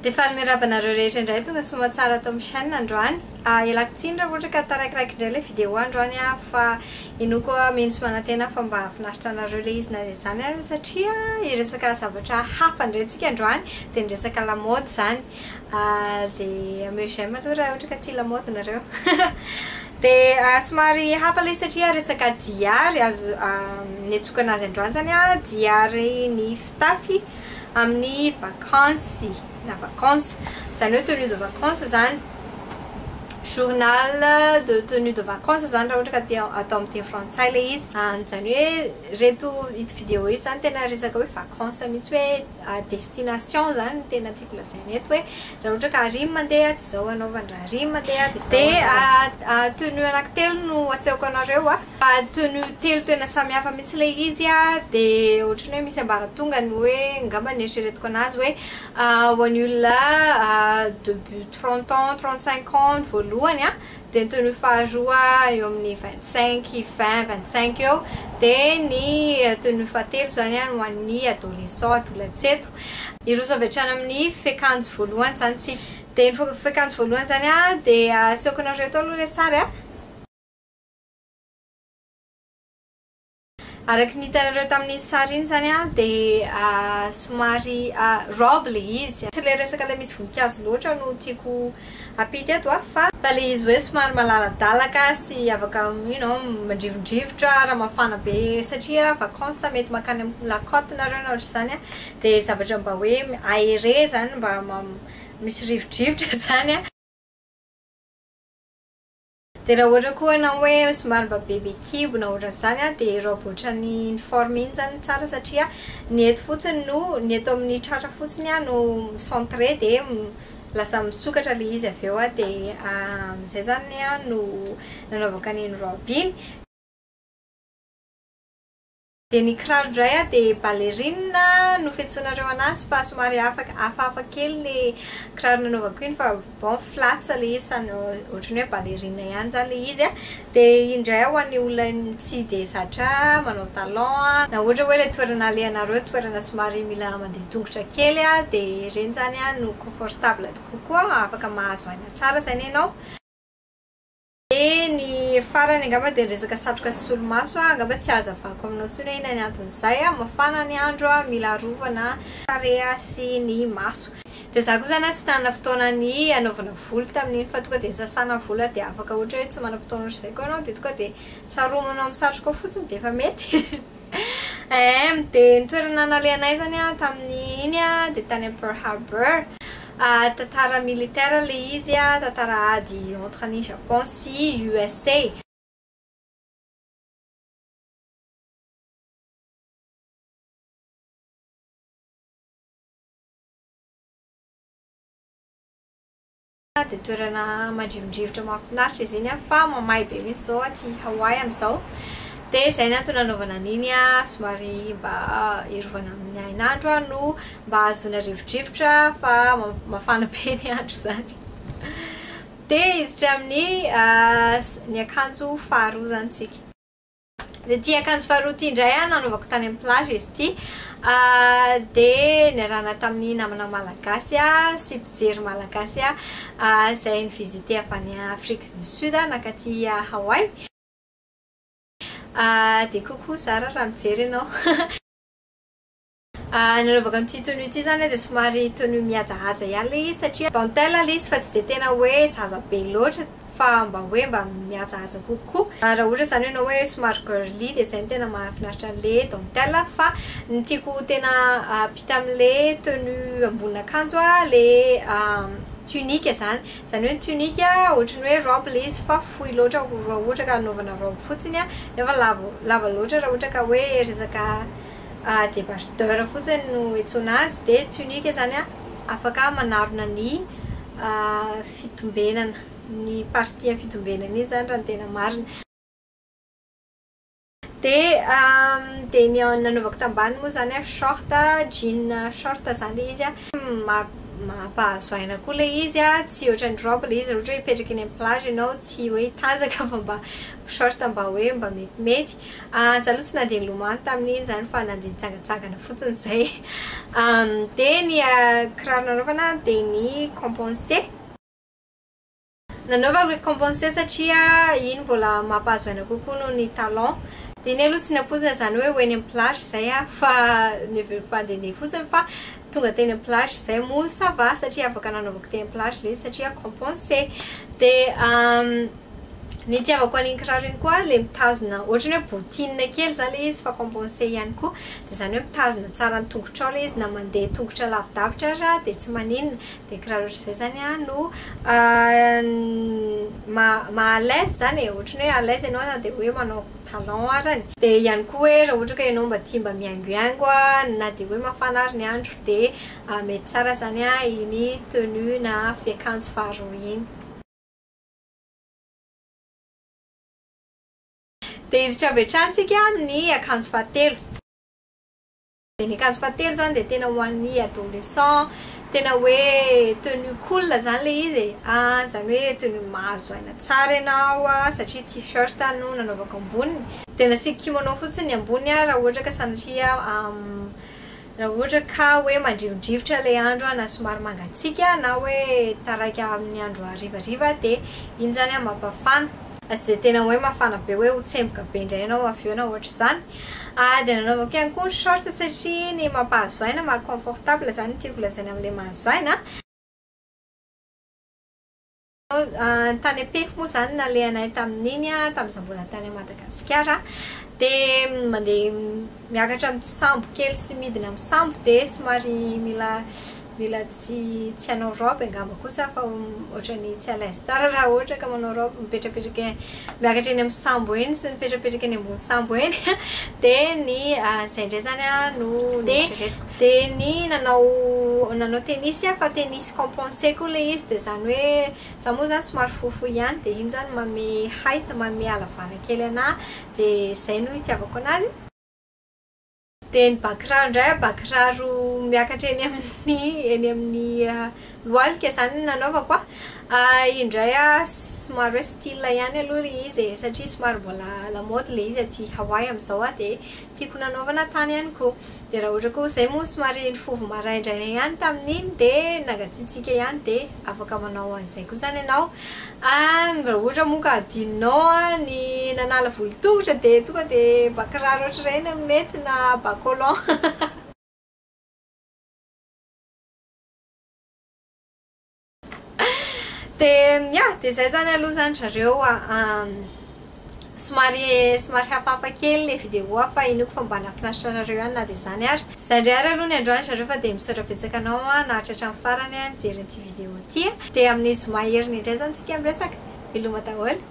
Dia faly miarahaba anareo rehetra indray tonga soa aman-tsara ato amin'ny chaîne androany. Ialako tsiny raha ohatra ka taraikiraiky indray ilay vidéo androany fa inoako mino sy manantena fa mba hahafinaritra anareo ilay izy na dia izany aza satria hiresaka zavatra hafa indray tsika androany dia ny resaka lamaody izany. Dia ameo j'aime aloha raha ohatra ka tia lamaody nareo. Dia somary hafa ilay izy satria resaka diary azo niantsoako anazy androany izany diary ny fitafy amin'ny vakansy na vacances, izany hoe tenue de vacances izany, journal de tenue de vacances izany raha ohatra ka te atao amin'ny teny frantsay ilay izy, izany hoe ireto ito vidéo ito izany tena resaka hoe vacances mihitsy hoe destination izany no tena tiako lazaina eto hoe raha ohatra ka ary mandeha dia izao anaovana, raha ary mandeha dia izao anaovana. Dia tenue anankitelo no asehoko anareo a. Tenue telo tena samy hafa mihitsy ilay izy a, dia ohatran'ny hoe misy ambaratongany hoe angamba ny eritreretiko anazy hoe ho an'ny olona début 30 ans, 35 ans ny voalohany a, dia ny tenue faharoa eo amin'ny 25, 20, 25 eo, dia ny tenue fahatelo izany a ho an'ny adolescent, adolantsento. Hiroso avy hatrany amin'ny fiakanjo voalohany izany tsika. Dia ny fiakanjo voalohany izany a, dia asehoko anareo eto aloha ilay sary a. Araka ny hitanareo tamin'iny sary iny izany dia somary robe ilay izy. Tsy ilay resaka ilay misy voninkazo loatra no tiako hampita eto fa ilay izy hoe somary malaladalaka sy afaka you know mandrivondrivotra raha mafana be satria vacances mety mankany amin'ny la côte nareo na ohatr'izany dia zavatra mba hoe aéré izany mba misy rivodrivotra izany. Dia raha ohatra koa ianao hoe somary mba bebe kibo na ohatran'izany an, dia robe ohatran'ny uniforme iny izany no tsara satria ny eto fotsiny no, ny eto amin'ny tratra fotsiny an no mi-centré dia lasa misokatra ilay izy avy eo an, dia izay izany an no nanaovako an'iny robe iny. Dia ny kiraro indray a dia ballerine no fiantsoanareo anazy fa somary hafa hafahafa kely le kiraro nanaovako iny fa bon flats le izy samy ohatran'ny hoe ballerine ihany zany le izy a. Dia iny indray ho an'ny olona tsy dia zatra manao talon a, na ohatra hoe ilay toerana alehanareo toerana somary mila mandeha tongotra kely a, dia ireny zany a no confortable kokoa afaka mahazo aina tsara zany ianao. Dia ny farany angamba dia ny resaka satroka sy solomaso a, angamba tsy hazavako aminao intsony hoe inona ny anton'izay a, mafana ny andro a, mila arovana tarehy sy ny maso. Dia za koa zany a tsy nanana fotoana ny hanaovana volo tamin'iny fa tonga dia nisasana volo dia afaka ohatra hoe tsy manam-potoana ohatr'izay koa ianao dia tonga dia saromanao amin'ny satroka ao fotsiny dia efa mety. Ehem, dia ny toerana nalehanay zany an tamin'iny an dia tany amin'ny Pearl Harbor. Tantara militaire ilay izy an, tantara ady entre an'i Japon sy USA. Dia toerana mandrivondrivotra mahafinaritra izy iny fa mamay be mihitsy izao aty Hawaii amin'izao. Dia izay ny antony nanaovana an'iny somary mba hiarovana amin'ny hainandro no mba hahazoana rivodrivotra fa mafana be ny andro izany. Dia hiditra amin'ny ny akanjo faharoa izany tsika. Dia ity akanjo faharoa ity indray an, nanaovako tany amin'ny plage izy ity. Dia niarahana tamin'ny namana malagasy sy mpijery malagasy izay ni-visiter avy any Afrique du Sud nankaty Hawaii. Dia coucou Zara raha mijery ianao. Nanaovako an'ity tenue ity izany dia somary tenue mihajahaja ihany ilay izy satria dentelle ilay izy fa tsy dia tena hoe zaza be loatra fa mba hoe mba mihajahaja kokoa. Raha ohatra izany ianao hoe somary girly dia izay no tena mahafinaritra an'ilay dentelle fa ny tiako tena ampita amin'ilay tenue ambonin'akanjo ilay tunique izany. Izany hoe ny tunique ohatran'ny hoe robe ilay izy fa fohy loatra raha ohatra ka anaovana robe fotsiny nefa lava lava loatra raha ohatra ka hoe resaka débardeur fotsiny no iantsoana azy dia tunique izany afaka manarona ny fitombenana, ny partie amin'ny fitombenana iny izany raha ny tena marina. Dia dia ny nanaovako tambany moa izany short, jean short izany ilay izy. mampahazo aina koa ilay izy a, tsy ohatran'ny robe ilay izy raha ohatra hoe hipetraka eny amin'ny plage ianao tsy hoe hitanjaka fa mba short mba hoe mba metimety. Za aloha tsy nandeha nilomano tamin'iny izany fa nandeha nitsangatsangana fotsiny izay. Dia ny kiraro nanaovana dia ny compensé. Nanaovako ilay compensé satria iny mbola mampahazo aina kokoa noho ny talon. Dia iny aloha tsy nampoizina izany hoe ho eny amin'ny plage izay aho fa noheveriko fa handehandeha fotsiny fa tonga teny amin'ny plage izay moa ça va satria afaka nanaovako teny amin'ny plage ilay izy satria compensé. Dia ny itiavako an'iny kiraro iny koa ilay mitazona ohatran'ny hoe bottine kely izany ilay izy fa compensé ihany koa. Dia izany hoe mitazona tsara ny tongotrao ilay izy na mandeha tongotra lavidavitra ary dia tsy maninona. Dia kiraro ohatr'izay zany an no maha à l'aise zany e, ohatran'ny hoe à l'aise ianao na dia hoe manao talon arany. Dia ihany koa hoe raha ohatra ka ianao mba tia mba mihaingohaingo an, na dia hoe mafana ary ny andro dia mety tsara zany an iny tenue na fiakanjo faharoa iny. Dia hiditra avy hatrany tsika amin'ny akanjo fahatelo. Dia ny akanjo fahatelo zany dia tena ho an'ny adolescent, tena hoe tenue cool zany ilay izy e, izany hoe tenue mahazo aina tsara ianao satria t-shirt no nanaovako amboniny, dia nasiako kimono fotsiny ny amboniny raha ohatra ka sanatria raha ohatra ka hoe mandrivondrivotra ilay andro na somary mangatsiaka na hoe taraiky amin'ny andro harivariva dia iny zany mampafana. Fa tsy dia tena hoe mafana be hoe ho tsemboka be indray ianao avy eo na ohatr'izany. Dia nanaovako ihany koa ny short satria ny mampahazo aina, maha confortable izany no tiako lazaina amin'ilay mahazo aina. Tany Ampefy moa izany nalehanay tamin'iny, tamin'izaho mbola tany Madagasikara. Dia mandeha miakatra amin'ny sambo kely sy midina amin'ny sambo dia somary mila Mila tsy tsy hanao robe angamba kosa fa ohatran'ny tsy à l'aise tsara raha ohatra ka manao robe mipetrapetraka miakatra eny amin'ny sambo eny sy mipetrapetraka eny ambony sambo eny dia ny izay indray zany no noeritreretiko. Dia ny nanao nanao tennis aho fa tennis compensé koa ilay izy dia izany hoe za moa zany somary fohifohy ihany dia iny zany manome height manome halavana kely anahy dia izay no itiavako anazy. Dia ny ba kiraro indray a, ba kiraro miakatra eny amin'ny eny amin'ny lohalika izany no nanaovako a. Io indray a somary hoe style ihany aloha ilay izy e, satria somary mbola à la mode ilay izy aty Hawaï amin'izao a, dia tiako nanaovana tany ihany koa. Dia raha ohatra koa izay moa somary nifoha maraindraina ihany tamin'iny dia nangatsiatsiaka ihany dia afaka manao an'izay koa izany ianao. Raha ohatra moa ka adinonao ny nanala volon-tongotra dia tonga dia ba kiraro ohatr'ireny no mety na ba collant. Dia ya, dia izay izany aloha izany zareo a. Somary somary hafahafa kely ilay vidéo fa inoako fa mba nahafinaritra anareo ihany na dia izany ary. Izay indray ary aloha ny androany zareo fa dia misaotra betsaka anao naharitra hatramin'ny farany nijery an'ity vidéo ity. Dia amin'ny zoma heriny indray izany tsika miresaka. Veloma daholo.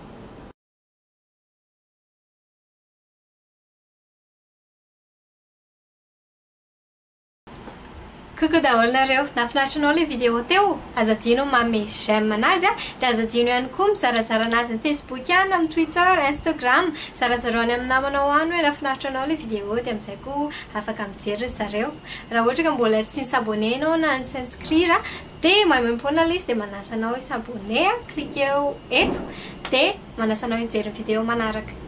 Coucou daholo nareo, nahafinaritra anao ilay vidéo teo? Aza adino ny manome j'aime anazy a, dia aza adino ihany koa mizarazara anazy amin'ny Facebook any, amin'ny Twitter, Instagram, zarazarao any amin'ny namanao any hoe nahafinaritra anao ilay vidéo dia amin'izay koa afaka mijery ry zareo. Raha ohatra ka mbola tsy ni-s'abonner ianao na ni-s'inscrire dia maimaimpoana ilay izy dia manasa anao hi-s'abonner, cliquer eto dia manasa anao hijery ny vidéo manaraka.